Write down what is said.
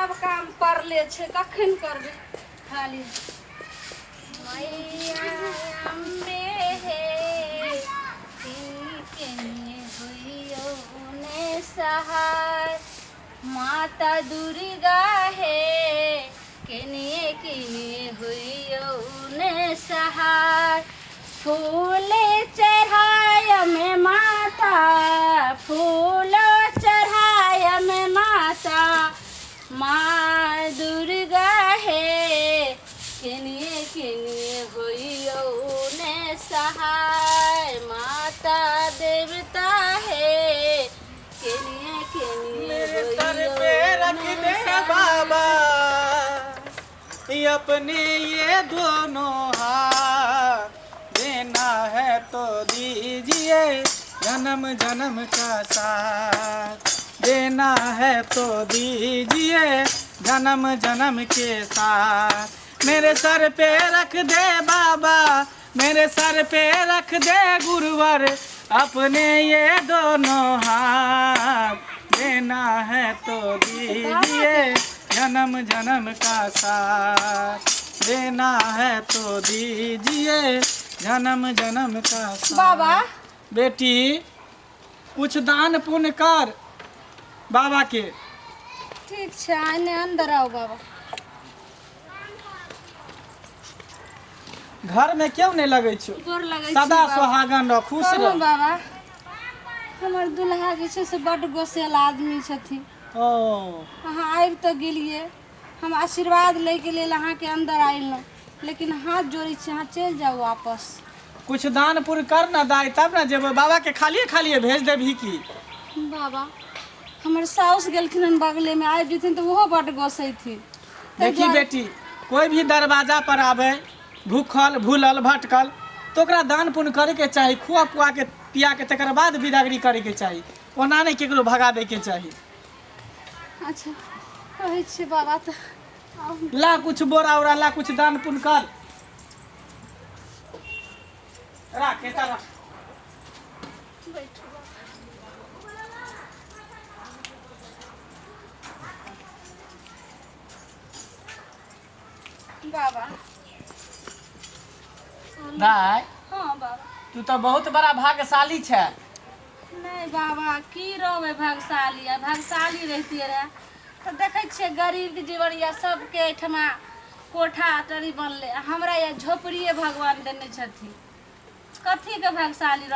सब काम पड़ले छै, कखन करबै? खाली मैया अम्बे हे, किन हुइयौ ने सहाय। माता दुर्गा हे, किनिए किनिए हुइयौ ने सहाय। फूल चढ़ाय में माता, फूल चढ़ाय में माता, माँ दुर्गा हे, किनिए किनिए होइयौ ने सहाय। माता देवता हे, किनिए किनिए मेरे सर होइयौ पे रख ने दे सहाय। बाबा ये अपने ये दोनों हाथ, देना है तो दीजिए जन्म जन्म का साथ, देना है तो दीजिए जन्म जन्म के साथ। मेरे सर पे रख दे बाबा, मेरे सर पे रख दे गुरुवर अपने ये दोनों हाथ, देना है तो दीजिए जन्म जन्म का साथ, देना है तो दीजिए जन्म जन्म का साथ। बाबा। बेटी, कुछ दान पुण्य कर बाबा के। ठीक छै, आने अंदर आउ बाबा। घर में क्यों नहीं लगै छौ? गोर लगै छी सदा बाबा। सुहागन रह, खुश कहलहुँ रह। बाबा, हमर दुल्हा जे छै से बड्ड गोसेल आदमी छथिन। ओ अहाँ आबि तऽ गेलियै, हम आशीर्वाद लैके लेल अहाँके अन्दर आयलहुँ, लेकिन हाथ जोड़ै छी, अहाँ चलि जाउ वापस। कुछ दान पुण्य कर ना दाई, तब ना जेबो। बाबा के खालिए खालिए भेज देबही की? बाबा, हमर साउस गेलखिन हन बगलेमे, आबि जेथिन तऽ ओहो बड्ड गोसैथिन। ताहि देखी दुआरे बेटी, कोई भी दरवाजा पर आवे भूखल भूलल भटकल तो ओकरा दान पुण्य करे के चाही, खुआ पुआ के पिया के तकर बाद बिदागरी करे के चाही, ओना नहीं केकरो भगाबे के चाही। अच्छा, कहै छियै बाबा तऽ आउ। ला कुछ बोरा उरा, ला कुछ दान पुण्य कर, राख एता राख। बैठू बाबा। बाबा। दाय। हाँ बाबा। तू तो बहुत बड़ा भाग्यशाली छै। नहि बाबा, की रहबै भाग्यशाली? आ भाग्यशाली रहितियै रहए तऽ देखै छियै गरीबके जीवन या सबके एहिठमा कोठा अटरी बनलै, आ हमरा यहाँ झोपड़िए भगवान देने छथिन। कथीके भाग्यशाली रह।